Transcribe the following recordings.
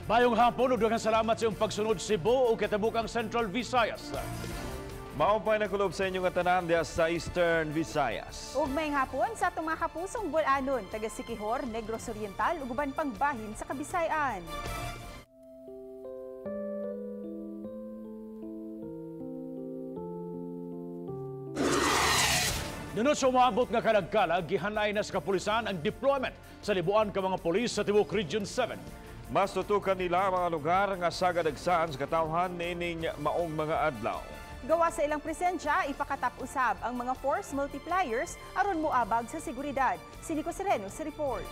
Mayong hapon ug daghang salamat sa iyong pagsunod, Cebu ug katabukang Central Visayas. Maupay na kulob sa inyong tanan diha sa Eastern Visayas. Ug maayong hapon sa atong mga kapusong Bulanon, taga Siquijor, Negros Oriental ug uban pang bahin sa Kabisayan. Dunot sa umaabot nga kalagkalag, gihanay na sa kapulisan ang deployment sa libuan ka mga pulis sa tibuok Region 7. Mas tutukan nila ang mga lugar nga sagadagsaan sa katawhan niining maong mga adlaw. Gawa sa ilang presensya, ipakatap-usab ang mga force multipliers aron moabag sa seguridad. Si Nico Sereno sa report.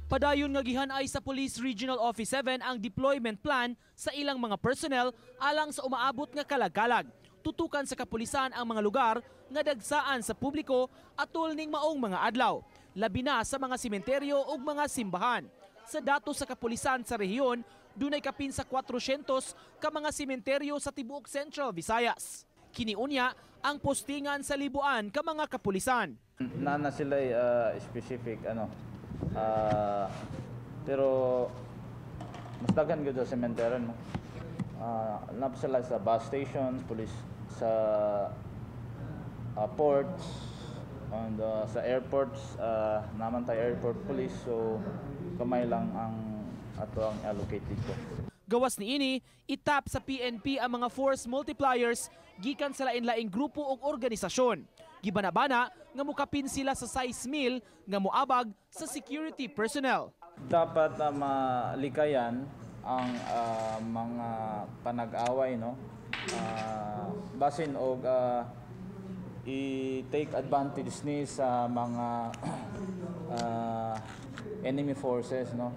Padayon nga gihanay sa Police Regional Office 7 ang deployment plan sa ilang mga personnel alang sa umaabot nga kalagkalag. Tutukan sa kapulisan ang mga lugar nga dagsaan sa publiko atol ning maong mga adlaw, labi na sa mga sementeryo ug mga simbahan. Sa datos sa kapulisan sa rehiyon, dunay kapin sa 400 ka mga sementeryo sa tibuok Central Visayas. Kiniunya ang postingan sa libuan ka mga kapulisan. Na na sila specific ano, pero mas daghan gyud sa sementeryo, no. Na sila sa bus stations, police sa ports and sa airports, naman tayo airport police, so kamay lang ang ato ang allocate dito. Gawas niini, itap sa PNP ang mga force multipliers gikan sa lain-laing grupo ug organisasyon. Gibanabana nga mukapin sila sa 6,000 nga moabag sa security personnel. Dapat na malikayan ang mga panag-away, no? Basin og i-take advantage ni sa mga enemy forces, no?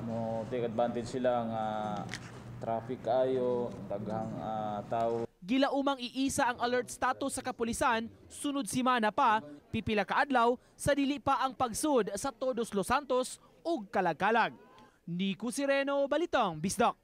Mo take advantage sila nga traffic ayo, daghang tao. Gilaumang iisa ang alert status sa kapulisan sunod semana pa, pipila ka adlaw sa dili pa ang pagsud sa Todos Los Santos ug Kalagkalag. Nico Sireno, Balitang Bisdak.